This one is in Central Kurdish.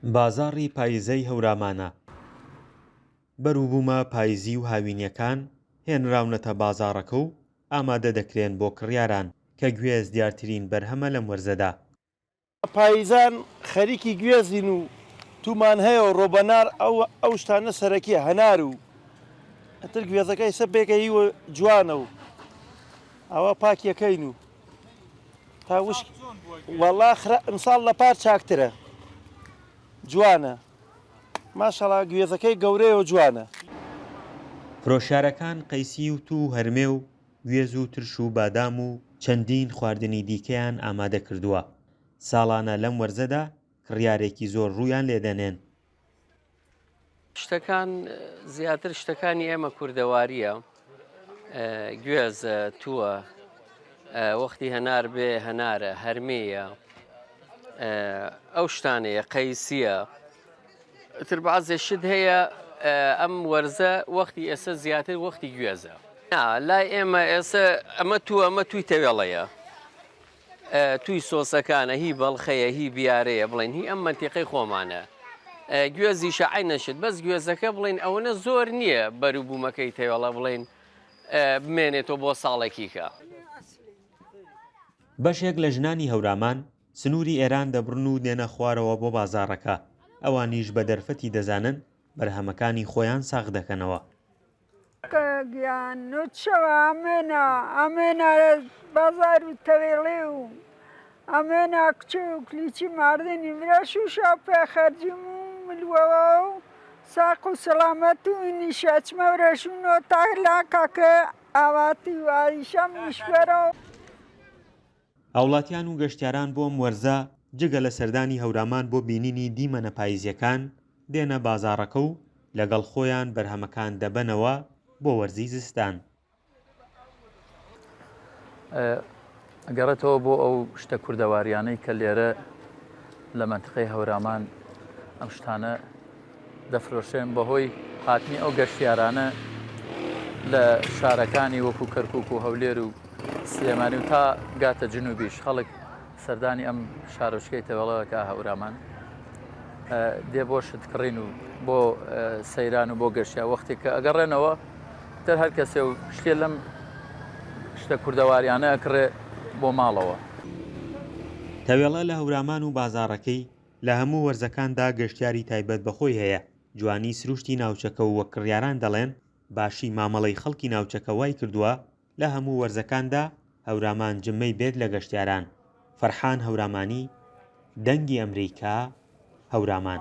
بازاڕی پایزەی هەورامانە. بەروبوومە پایزی و هاوینیەکان هێنراونەتە بازاڕەکە و ئامادە دەکرێن بۆ کڕیاران، کە گوێز دیارترین بەرهەمە لەم وەرزەدا. پایزان خەریکی گوێزین و تومان هەیە و ڕۆبەنار ئەو ئەو شتانە سەرەکیە هەنار و ئەتر گوێزەکە ئیسە بێکە هیوە جوانە و ئەوە پاکیەکەین و تا وشک وەڵا خرا ئمساڵ لە پار چاکترە جوانە ماشەڵا گوێزەکەی گەورەیە و جوانە. فرۆشیارەکان قەیسی و توو و هەرمێ و گوێز و ترش و بادام و چەندین خواردنی دیکەیان ئامادە کردووە، ساڵانە لەم وەرزەدا کڕیارێکی زۆر ڕوویان لێدەنێن. شتەکان زیاتر شتەکانی ئێمە کوردەواریە گوێزە تووە وەختی هەنار بێ هەنارە هەرمێیە ئەو شتانەیە قەیسیە تر بازێ شت هەیە ئەم وەرزە وەختی ئێستا زیاتر وەختی گوێزە لای ئێمە ئێستا ئەمە تو ئەمە توی تەوێڵەیە توی سۆسەکانە هی بەڵخەیە هی بیارەیە بڵێن هی ئەم مەنتیقەی خۆمانە گوێزیشە عەینە شت بەس گوێزەکە بڵێن ئەوەنە زۆر نییە بەروبوومەکەی تەوێڵە بڵێن بمێنێتەوە بۆ ساڵێکیکە. بەشێک لە ژنانی هەورامان سنووری ئێران دەبڕن و دێنە خوارەوە بۆ بازاڕەکە، ئەوانیش بە دەرفەتی دەزانن بەرهەمەکانی خۆیان ساغ دەکەنەوە. کاکە گیان نوچەوە ئەمێنا ئەمێنا بازار و تەوێڵێ و ئەمێنا کچێ و کلیچی ماردنی مرا شوشا پێ خەرجیم و ملوەوە و ساق و سەلامەت و نیشە چمە ورەشونۆ تا لا کاکە ئاواتی و ئاریشەم نیشبەرەوە. هاوڵاتیان و گەشتیاران بۆ ئەم وەرزە جگە لە سەردانی هەورامان بۆ بینینی دیمەنە پایزییەکان، دێنە بازاڕەکە و لەگەڵ خۆیان بەرهەمەکان دەبەنەوە بۆ وەرزی زستان. ئەگەڕێتەوە بۆ ئەو شتە کوردەواریانەی کە لێرە لە مەنتقەی هەورامان ئەم شتانە دەفرۆشێن بەهۆی هاتنی ئەو گەشتیارانە لە شارەکانی وەکو کەرکک و هەولێر و سلێمانی و تا گاتە جنوبیش خەڵک سەردانی ئەم شارۆچکەی تەوێڵەکە هەورامان دێ بۆ شت کڕین و بۆ سەیران و بۆ گەشتیا وەختێک کە ئەگەڕێنەوە تر هەر کەسێ و شتێ لەم شتە کوردەواریانە ئەکڕێ بۆ ماڵەوە. تەوێڵە لە هەورامان و بازاڕەکەی لە هەموو وەرزەکاندا گەشتیاری تایبەت بە خۆی هەیە، جوانی سروشتی ناوچەکە و وەک کڕیاران دەڵێن باشی مامەڵەی خەڵکی ناوچەکە وایکردووە لە هەموو وەرزەکاندا هەورامان جمەی بێت لە گەشتیاران. فەرحان هەورامانی، دەنگی ئەمریکا، هەورامان.